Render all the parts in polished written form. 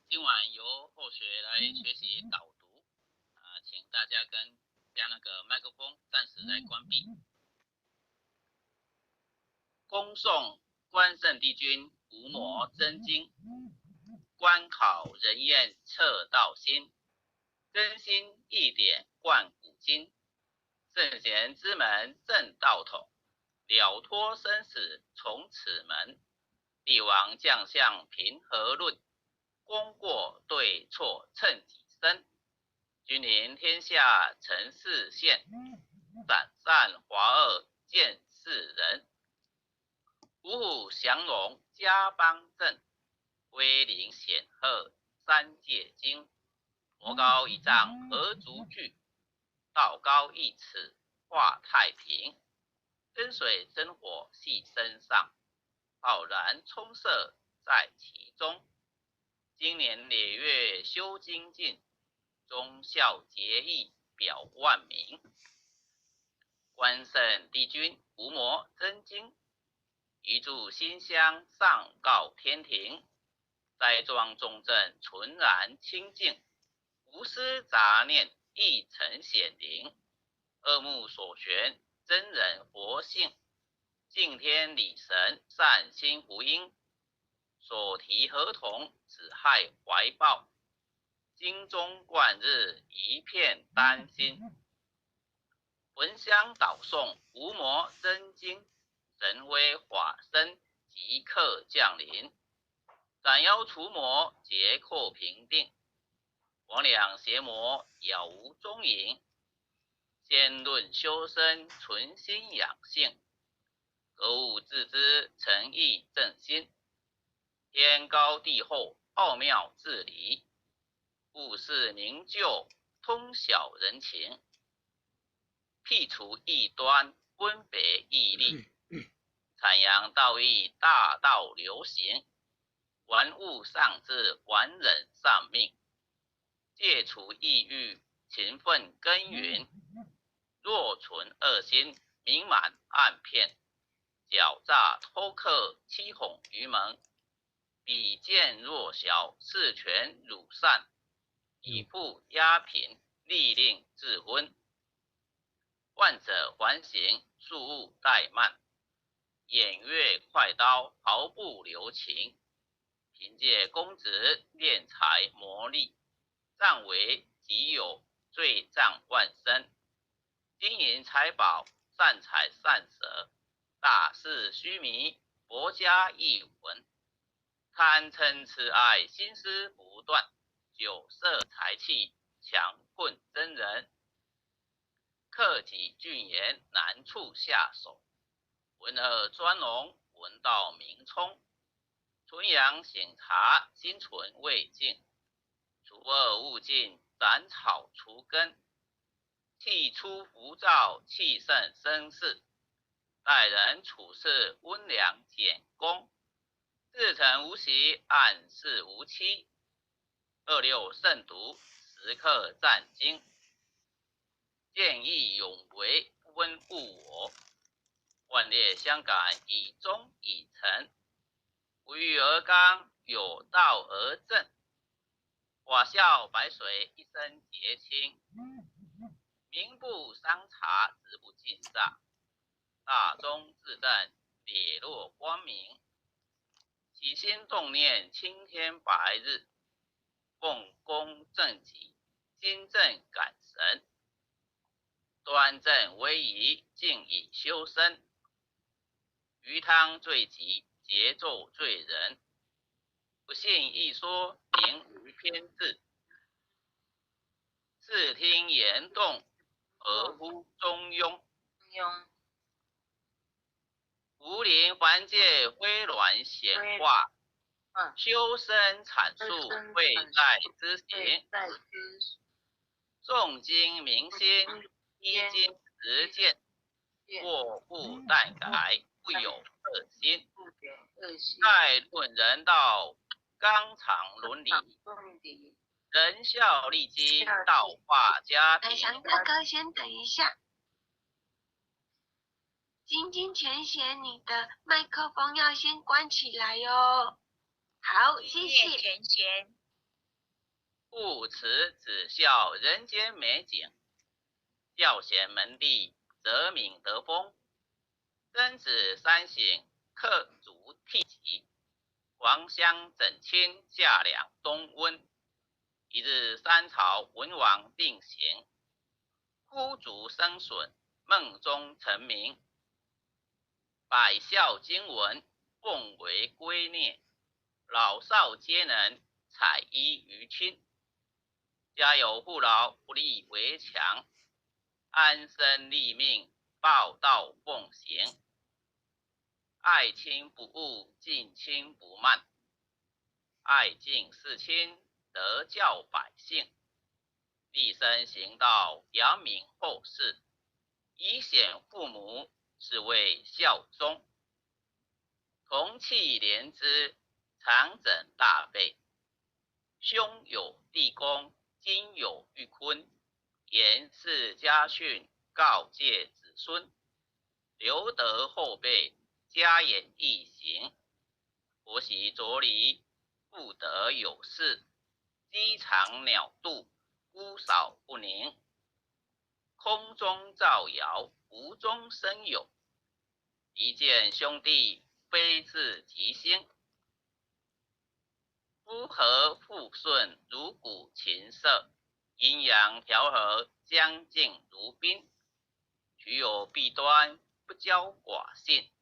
今晚由后學來學習導讀，啊，請大家跟將那個麥克風暫時來關閉。恭誦關聖帝君伏魔真經，觀考人驗測道心，真心一點貫古今，聖賢之門正道統，了脫生死從此門。帝王將相評和論，功過對錯稱幾身。君臨天下成世現，斬善華惡見世人。虎虎降龍家邦正，威靈顯赫三界驚。魔高一丈何足懼，道高一尺話太平。真水真火繫身上，浩然充塞在其中。經年累月修精進，忠孝節義表萬民。關聖帝君伏魔真經，一炷心香上告天庭，齋裝中正純然清淨，無私雜念亦成顯靈。二目所懸真人佛性，敬天禮神善心福音。所提合同只害懷抱，精忠貫日一片丹心。焚香禱誦伏魔真經，神威法身即刻降臨，斬妖除魔劫寇平定，魍魎邪魔杳無蹤影。先論修身存心養性，格物致知誠意正心。天高地厚奧妙至理，物事明就通曉人情，辟除異端分別義利，闡揚道義大道流行，玩物喪志玩人喪命，戒除異欲勤奮耕耘，若存惡心明瞞暗騙，狡詐偷克欺哄愚蒙。鄙賤弱小，恃權辱善，以富壓貧，利令智昏。患者反省，庶勿怠慢。偃月快刀，毫不留情。憑借公職斂財謀利，佔為己有，罪障萬身。金銀財寶，善財善捨，大事虛靡，佛家一文。貪嗔痴愛，心思不斷；酒色財氣，強困真人。克己俊言，難處下手。聞惡專龍，聞道明聰。純陽省察，心存未淨。除惡務盡，斬草除根。氣出浮躁，氣盛生事。待人處事，溫良儉恭。自誠無習，暗示無欺。二六慎獨，時刻戰兢。見義勇為，不分物我。萬烈相感，以忠以誠。無欲而剛，有道而正。瓦笑白水，一身潔清。民不商察，直不盡詐。大忠至正，磊落光明。起心動念，青天白日，奉公正己，心正感神，端正威儀，靜以修身。魚湯罪己，桀紂罪人。不信一說，寧無偏執。視聽言動，合乎中庸。庸。武林凡界飛鸞顯化，修身闡述慧在之行，誦經明心，依經實踐，過不憚改，不有惡心。概論人道，綱常倫理，仁孝利己，道化家庭。來，翔哥哥，先等一下。晶晶前賢，你的麥克風要先關起來喲。好，謝謝。前賢。父慈子孝，人间美景；教贤门第，泽民得风。曾子三省，克足替己；王乡整亲，夏凉冬温。一日三朝，文王定行。孤竹生笋，梦中成名。百孝经文，奉为圭臬。老少皆能采衣娱亲。家有父老，不立围墙；安身立命，报道奉行。爱亲不误，敬亲不慢。爱敬事亲，德教百姓。立身行道，扬名后世。以显父母，是谓孝忠。同气连枝，长枕大被。兄有弟恭。金有玉坤，严氏家训，告诫子孙，留德后辈，嘉言懿行。婆媳妯娌，妇德有事，鸡肠鸟肚，姑嫂不宁。空中造谣，无中生有。一见兄弟，非自即兴。夫和妇顺，如鼓琴瑟；阴阳调和，相敬如宾。取有弊端，不交寡信。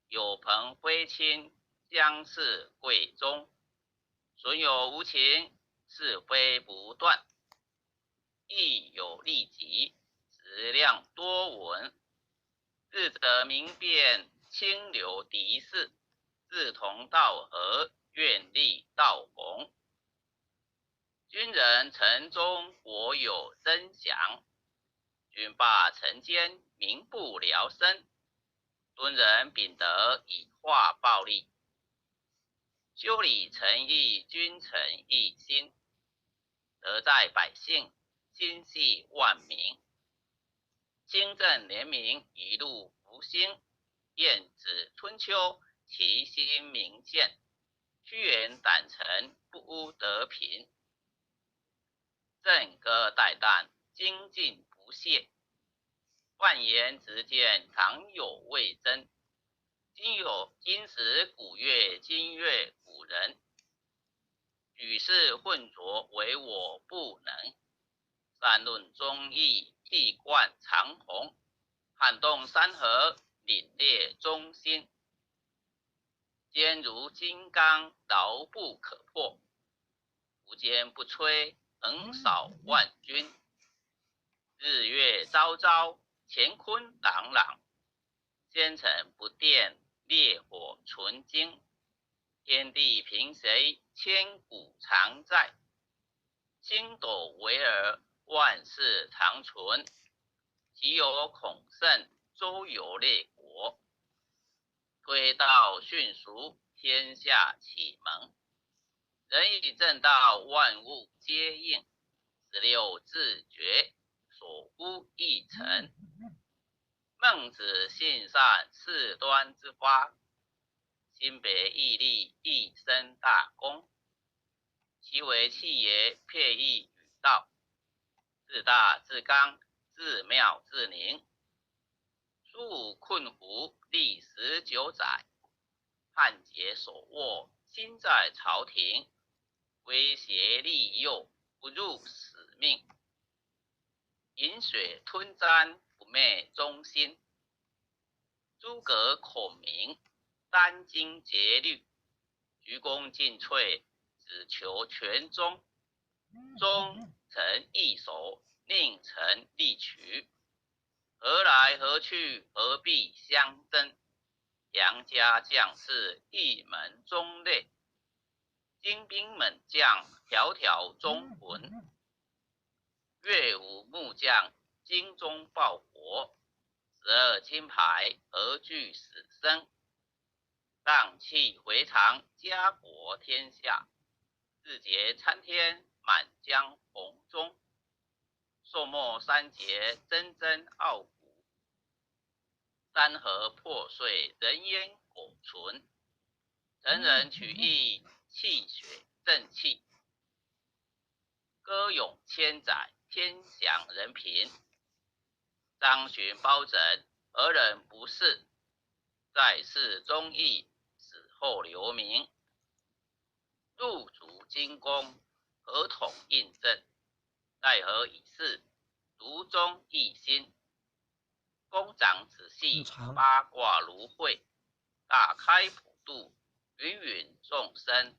有朋非亲，相视贵中。损友无情，是非不断。亦有利己，食量多闻。智者明辨，清流敌视，志同道合。愿力道逢，君人臣忠，国有真祥；君霸臣奸，民不聊生。敦仁秉德，以化暴力；修礼成义，君臣一心。德在百姓，心系万民。清正廉明，一路福星。晏子春秋，其心明鉴。屈原胆诚，不污德品；枕戈待旦，精进不懈。万言直谏，常有未真。今有今时古月，今月古人。举世混浊，唯我不能。三论忠义，气贯长虹。撼动山河，凛冽忠心。坚如金刚，牢不可破；无坚不摧，横扫万军。日月昭昭，乾坤朗朗。纤尘不玷，烈火纯金。天地凭谁？千古常在。星斗为尔，万世长存。岂有孔圣，周游列国。推道驯俗，天下启蒙。仁义正道，万物皆应。16字诀，所呼一成。孟子性善，四端之发。心别义利，一生大功。其为器也，譬义与道。至大至刚，至妙至灵。苏武困胡，历19载。汉节手握，心在朝廷。威胁利诱，不辱使命。饮血吞毡，不昧忠心。诸葛孔明，殚精竭虑，鞠躬尽瘁，只求全忠。忠诚易守，佞臣利取。何来何去，何必相争？杨家将士，一门忠烈。精兵猛将，条条忠魂。岳武穆将，精忠报国。12金牌，何惧死生？荡气回肠，家国天下。志节参天，满江红中。宋末三杰，铮铮傲骨。山河破碎，人烟苟存。成人取义，气血正气。歌咏千载，天享人平。张巡包拯，何人不识？在世忠义，死后留名。入主精工，合统印证。奈何已逝，独钟一心。工长仔细，八卦如会，大开普度，芸芸众生。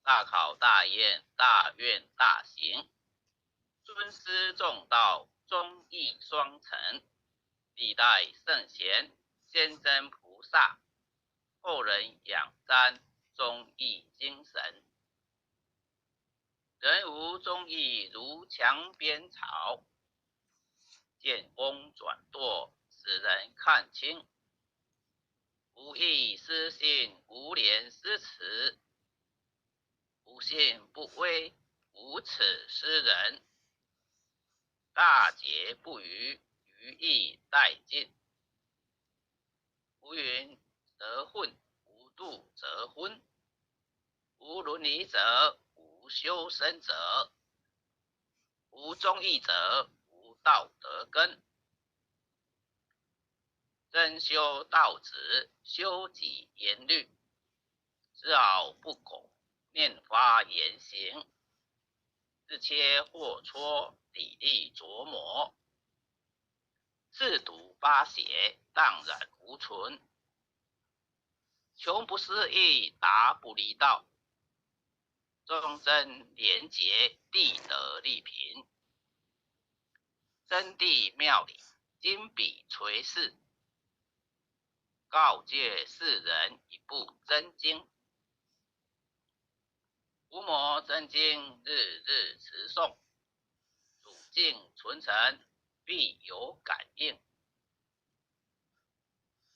大考大验，大愿大行，尊师重道，忠义双成。历代圣贤，先真菩萨，后人仰瞻忠义精神。人无忠义，如墙边草。见风转舵，使人看清。无义失信，无廉失耻。无信不威，无耻失人。大节不渝，余义殆尽。无云则混，无度则昏。无伦理者，无修身者，无忠义者，无道德根。真修道旨，修己严律，丝毫不苟，念发言行，自切或磋，砥砺琢磨，四毒八邪，荡然无存。穷不失义，达不离道。忠贞廉洁，立德立品。真谛妙理，金笔垂示，告诫世人一部真经。无魔真经，日日持诵，主境存诚，必有感应。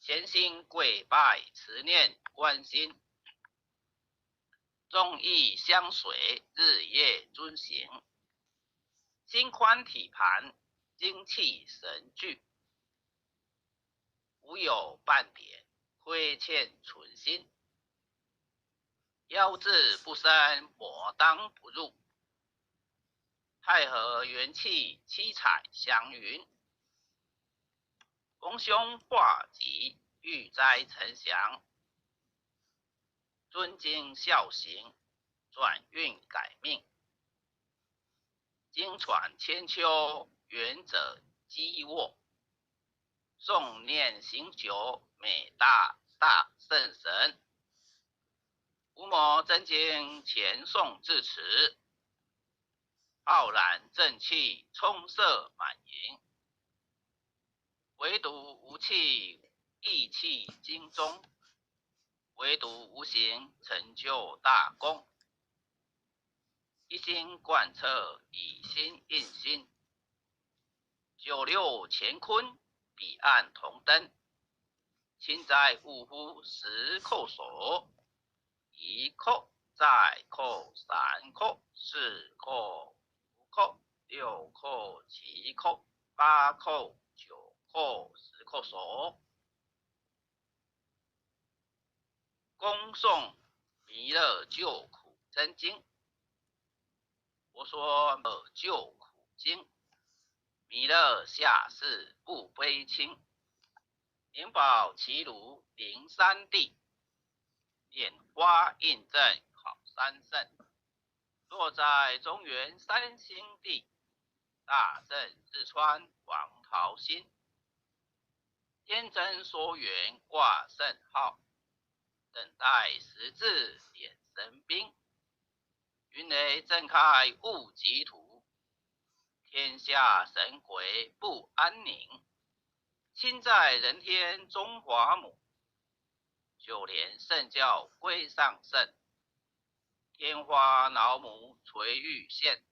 潜心跪拜，持念观心，忠义相随，日夜遵行。心宽体盘，精气神聚，无有半点亏欠存心。妖志不生，魔当不入。太和元气，七彩祥云。逢凶化吉，遇灾成祥。尊经孝行，转运改命。经传千秋，元者积沃。诵念行久，美大大圣神。无魔真经前诵至此，浩然正气充塞满盈，唯独无气，意气经中，唯独无形成就大功。一心贯彻，以心印心，九六乾坤，彼岸同灯，亲在呜呼十叩首。一叩，再叩，三叩，四叩，五叩，六叩，七叩，八叩，九叩，十叩首。恭诵弥勒救苦真经。我说救苦经，弥勒下世不悲轻，灵宝齐鲁灵山地。莲花印证考三圣，落在中原三星地，大正四川王桃心，天真说缘挂圣号，等待时至点神兵，云雷震开雾极土，天下神鬼不安宁，亲在人天中华母。九莲圣教归上圣，天花老母垂玉线，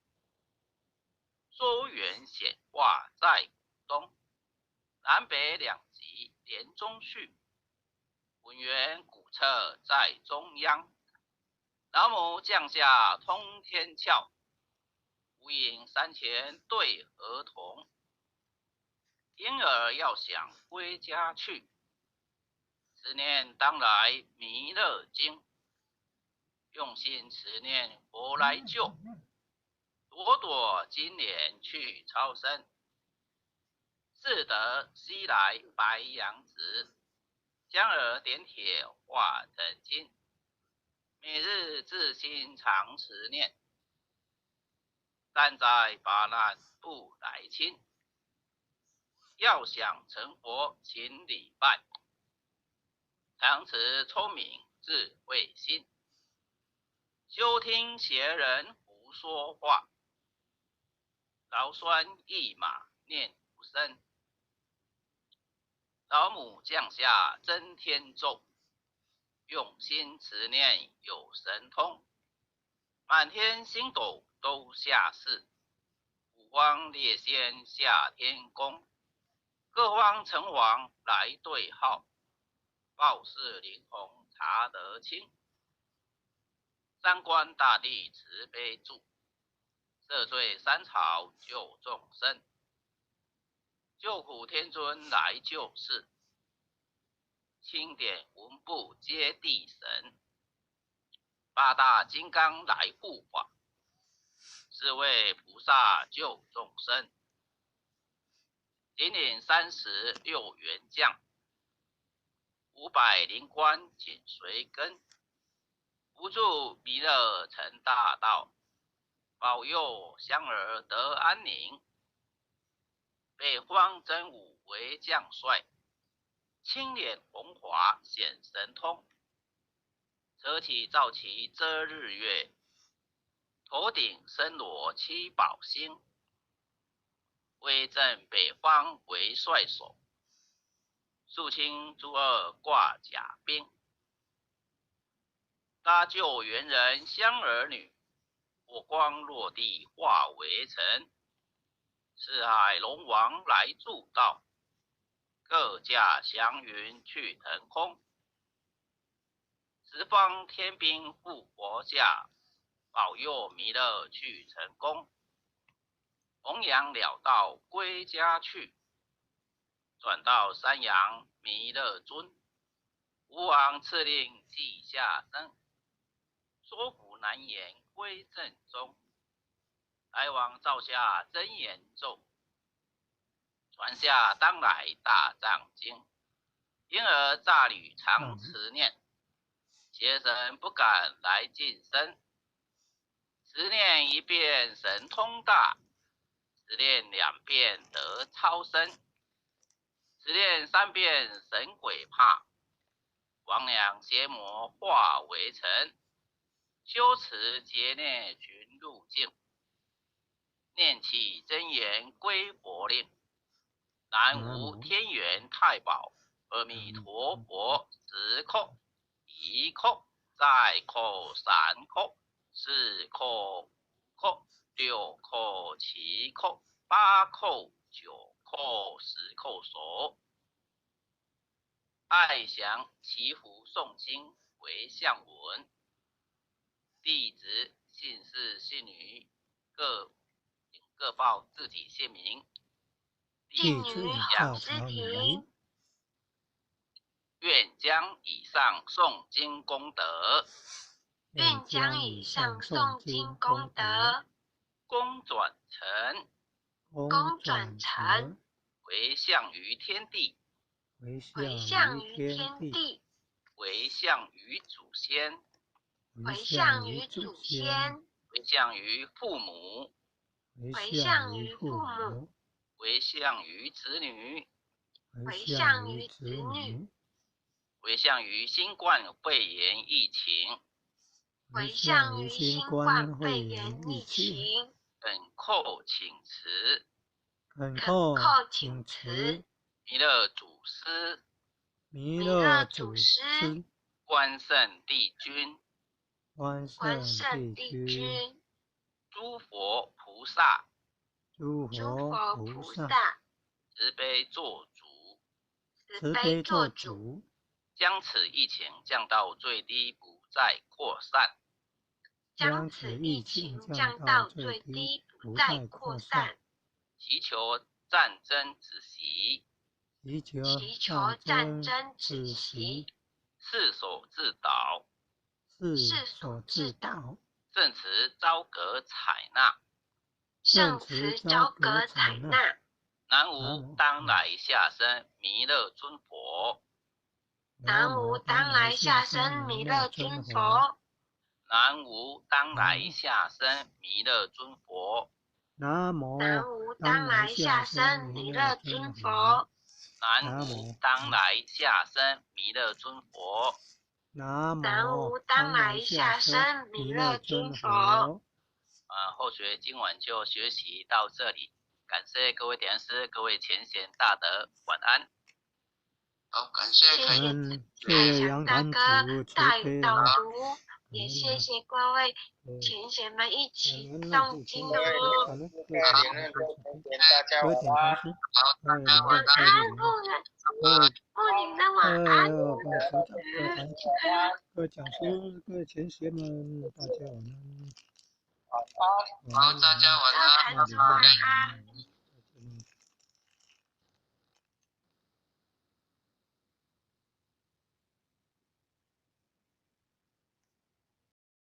周元显化在古东，南北两极连中续，浑元古册在中央，老母降下通天窍，无影山前对河童，婴儿要想归家去。持念当来弥勒经，用心持念佛来救，朵朵金莲去超生，四德西来白羊子，香儿点铁化成金，每日自心常持念，三灾八难不来侵。要想成佛，请礼拜，常持聪明智慧心，休听邪人胡说话。劳酸一马念无声，老母降下真天咒，用心持念有神通，满天星斗都下世，五方列仙下天宫，各方城隍来对号，报是灵童查得清，三官大帝慈悲助，赦罪三朝救众生，救苦天尊来救世，钦点文部揭谛神，八大金刚来护法，四位菩萨救众生，顶领36员将，500灵官紧随跟，扶助弥勒成大道，保佑香儿得安宁。北方真武为将帅，青脸红华显神通，扯起皂旗遮日月，头顶森罗七宝星，威震北方为帅首，肃清诸恶挂甲兵，搭救猿人香儿女，火光落地化为尘，四海龙王来助道，各驾祥云去腾空，十方天兵护佛驾，保佑弥勒去成功，弘扬了道归家去，转到山阳弥勒尊，吴王敕令记下生，说服难言归正宗，来王造下真言咒，传下当来大藏经，因而乍履常持念，邪神不敢来近身。持念一遍神通大，持念两遍得超生，持念三遍神鬼怕，魍魉邪魔化为尘。修持劫内寻路径，念起真言归佛令。南无天元太保阿弥陀佛，十叩，一叩，再叩三叩，四叩，五叩，六叩，七叩，八叩，九叩，十叩首。爱祥祈福诵经回向文。弟子信士信女各各报自己姓名。弟女郝思婷，愿将以上诵经功德，愿将以上诵经功德，功转成，功转成，回向于天地，回向于天地，回向于祖先，回向于祖先，回向于父母，回向于父母，回向于子女，回向于子女，回向于新冠肺炎疫情，回向于新冠肺炎疫情。恳叩请辞，恳叩叩请请辞辞，弥勒祖师、弥弥勒勒祖祖师师、关圣帝君、关关圣圣帝帝君、君、诸佛菩萨诸诸佛佛菩萨菩萨慈悲做主，慈慈悲悲做做主，主，将此疫情降到最低，不再扩散。将将此疫此疫情情降降到到最最低，低，不不再再扩扩散散。祈求战争止息，祈求祈求战战争争止止息息，世所自导，世世所所自自导，圣慈昭阁采纳，圣慈昭格采纳。南无当来下生弥勒尊佛。南无当来下生弥勒尊佛。南无当来下生弥勒尊佛。南无南无当来下生弥勒尊佛。南无当来下生弥勒尊佛。南南无当来下生弥勒尊佛。后学今晚就学习到这里，感谢各位莲师、各位前贤大德，晚安。好，感谢谢谢谢谢杨大堂哥主慈带悲啊，导读，也谢谢各位前贤们一起诵经哦。感恩谢谢莲润大家各位晚安。点禅师，好，大家晚晚安，安。妇人，妇女们晚安。各位头长、各位坛主、各位讲师、各位前贤们，大家晚安。好，大家晚高安。坛主晚安。